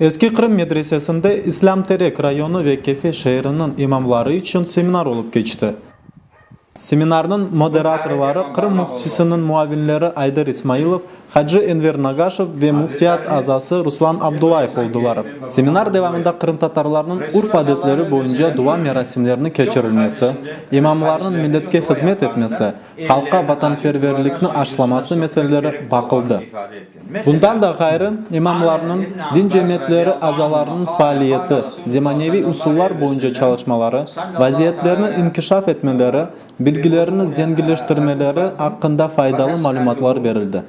Eski Qırım medresesinde İslâm Terek rayonı ve Kefe şeeriniñ imamları içün seminar olıp keçti. Seminarnıñ moderatorları Qırım Müftisiniñ muavinleri Ayder İsmailov, hacı Enver Nagaşev ve Müftiyat azası Ruslan Abdullayev oldılar. Seminar devamında qırımtatarlarnıñ urf-adetleri boyunca dua merasimleriniñ keçirilmesi, imamlarnıñ milletke hızmet etmesi, halqqa vatanperverlikni aşlaması meseleleri baqıldı. Bundan da ğayrı, imamlarnıñ, din cemiyetleri azalarınıñ faaliyeti, zemaneviy usullar boyunca çalışmaları, vaziyetlerni inkişaf etmeleri, bilgilerini zenginleştirmeleri aqqında faydalı malümatlar berildi.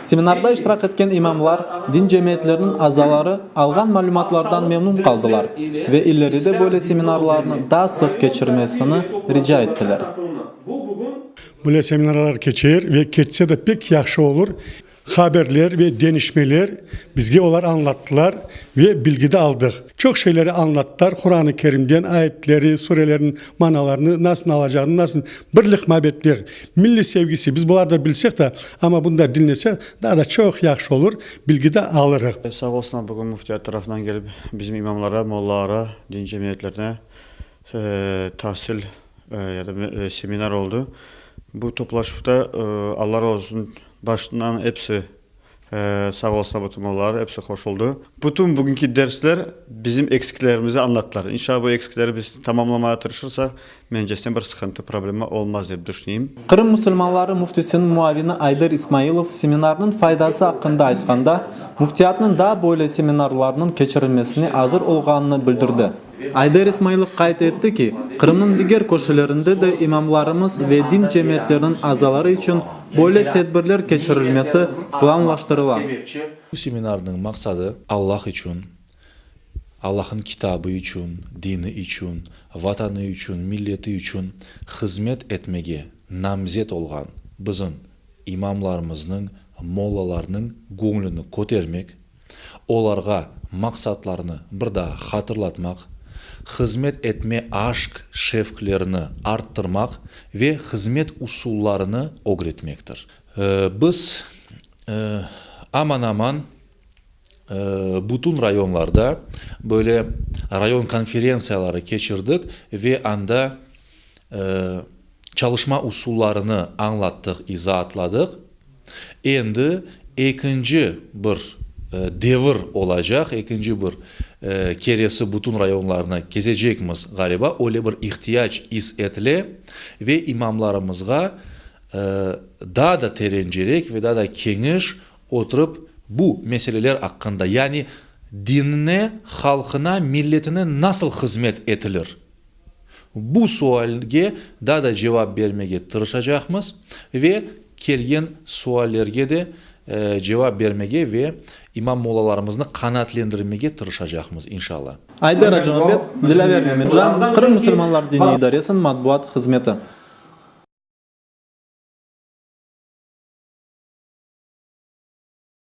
Seminarda iştirak etken imamlar, din cemiyetleriniñ azaları alğan malümatlardan memnun qaldılar ve ileride böyle seminarlarnı daa sıq keçirmesini rica ettiler. Böyle seminarlar keçer ve keçse de pek yahşı olur. Haberler ve deñişmeler bizge olar añlattılar ve bilgi de aldıq. Çoq şeyleri añlattılar, Quran-ı Kerimden ayetleri, surelerniñ manalarını, nasıl alacağını, nasıl birlik, mabetler, milliy sevgisi, biz bularnı da bilsek de, amma bunı da diñlesek, daa da çoq yahşı olur, bilgi de alırıq. Sağ olsunlar, bugün müftiyat tarafından kelip bizim imamlara, mollalara, din cemiyetlerine tasil ya da seminar oldı. Bu toplaşuvda Alla razı olsun, başından episi sağ olsunlar bütün olar, episi qoşuldı. Bütün bugünki dersler bizim eksiklerimizi añlattılar. İnşallah bu eksikleri biz tamamlamaya tırışırsaq, mencesine bir sıqıntı, problema olmaz dep düşüneyim. Qırım musulmanları müftisiniñ muavini Ayder İsmailov seminarnıñ faydası aqqında aytqanda, müftiyatnıñ daa böyle seminarlarnıñ keçirilmesine azır olğanını bildirdi. Ayder İsmailov qayd etti ki, Qırımnıñ diger köşelerinde de imamlarımız ve din cemiyetleriniñ azaları içün böyle tedbirler keçirilmesi planlaştırıla. Bu seminarnıñ maqsadı, Allah içün, Allahnıñ kitabı içün, dini içün, Vatanı içün, milleti içün hızmet etmege namzet olğan bizim imamlarımıznıñ, mollalarnıñ göñlüni kötermek, olarğa maqsatlarını bir daa hatırlatmaq, hızmet etme aşq-şevqlerini arttırmaq ve hızmet usullarını ögretmektir. Biz aman-aman bütün rayonlarda böyle rayon konferentsiyaları keçirdik ve anda çalışma usullarını añlattıq, izaatladıq. Endi ekinci bir devir olacaq, ekinci bir keresi bütün rayonlarnı kezecekmiz, ğaliba, öyle bir ihtiyac is etile ve imamlarımızğa daa da terencerek ve daa da keñiş oturıp bu meseleler aqqında, yani dinine, halqına, milletine nasıl hızmet etilir? Bu sualge daa da cevap bermege tırışacaqmız ve kelgen suallerge de cevap bermege ve imam-mollalarımıznı qanaatlendirmege tırışacaqmız, inşalla. Ayder Acımambet, Dilâver Memetcan, Qırım musulmanlar diniy idaresiniñ matbuat hızmeti.